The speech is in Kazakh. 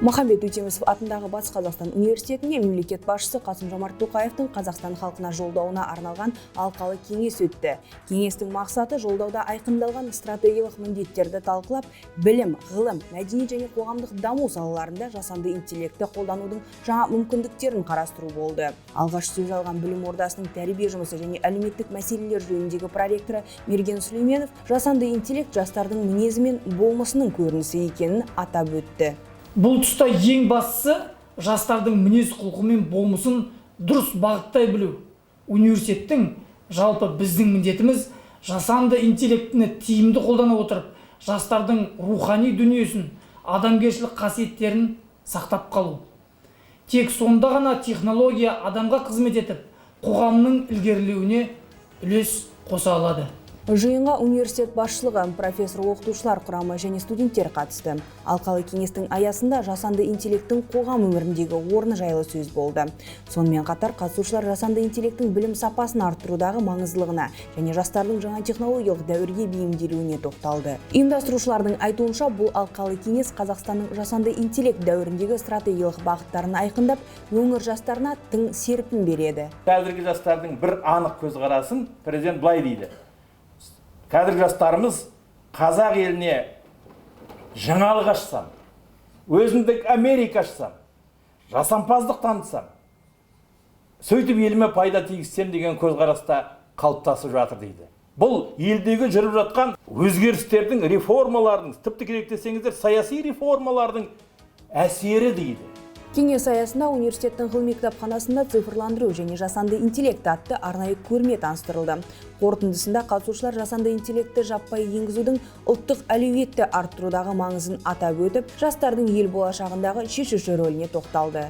Махамбет Өтемісов атындағы Батыс Қазақстан университетінде мемлекет басшысы Қасым-Жомарт Тоқаевтың Қазақстан халқына жолдауына арналған алқалы кеңес өтті. Кеңестің мақсаты жолдауда айқындалған стратегиялық міндеттерді талқылап, білім, ғылым, мәдениет және қоғамдық даму салаларында жасанды интеллектті қолданудың жаңа мүмкіндіктерін қарастыру болды. Алғаш сөз алған білім ордасының тәрбие жұмысы және әлеуметтік мәселелер жөніндегі проректоры Мерген Сүлейменов жасанды интеллект жастардың мінезі мен болмысының көрінісі екенін атап өтті. Бұл тұста ең бастысы жастардың мінез құлқы мен болмысын дұрыс бағыттай білу. Университеттің, жалпы біздің міндетіміз жасанды интеллектіні тиімді қолдана отырып, жастардың рухани дүниесін, адамгершілік қасиеттерін сақтап қалу. Тек сонда ғана технология адамға қызмет етіп, қоғамның ілгерілеуіне үлес қоса алады. Жиынға университет басшылығы, профессор оқытушылар құрамы және студенттер қатысты. Алқалы кеңестің аясында жасанды интеллекттің қоғам өміріндегі орны жайлы сөз болды. Сонымен қатар қатысушылар жасанды интеллекттің білім сапасын арттырудағы маңыздылығына және жастардың жаңа технологиялық дәуірге бейімделуіне тоқталды. Ұйымдастырушылардың айтуынша, бұл алқалы кеңес Қазақстанның жасанды интеллект дәуіріндегі стратегиялық бағыттарын айқындап, өңір жастарына тың серпін береді. Қазіргі жастардың бір анық көзқарасын президент былай дейді: қазіргі жастарымыз қазақ еліне жаңалық ашсам, өзіндік Америка ашсам, жасампаздық танытсам, сөйтіп еліме пайда тигізсем деген көзқараста қалыптасып жатыр дейді. Бұл елдегі жүріп жатқан өзгерістердің, реформалардың, тіпті керек десеңіздер, саяси реформалардың әсері дейді. Кеңес аясында университеттің ғылыми кітапханасында «Цифрландыру және жасанды интеллект» атты арнайы көрме таныстырылды. Қорытындысында қатысушылар жасанды интеллектті жаппай енгізудің ұлттық әлеуетті арттырудағы маңызын атап өтіп, жастардың ел болашағындағы шешуші рөліне тоқталды.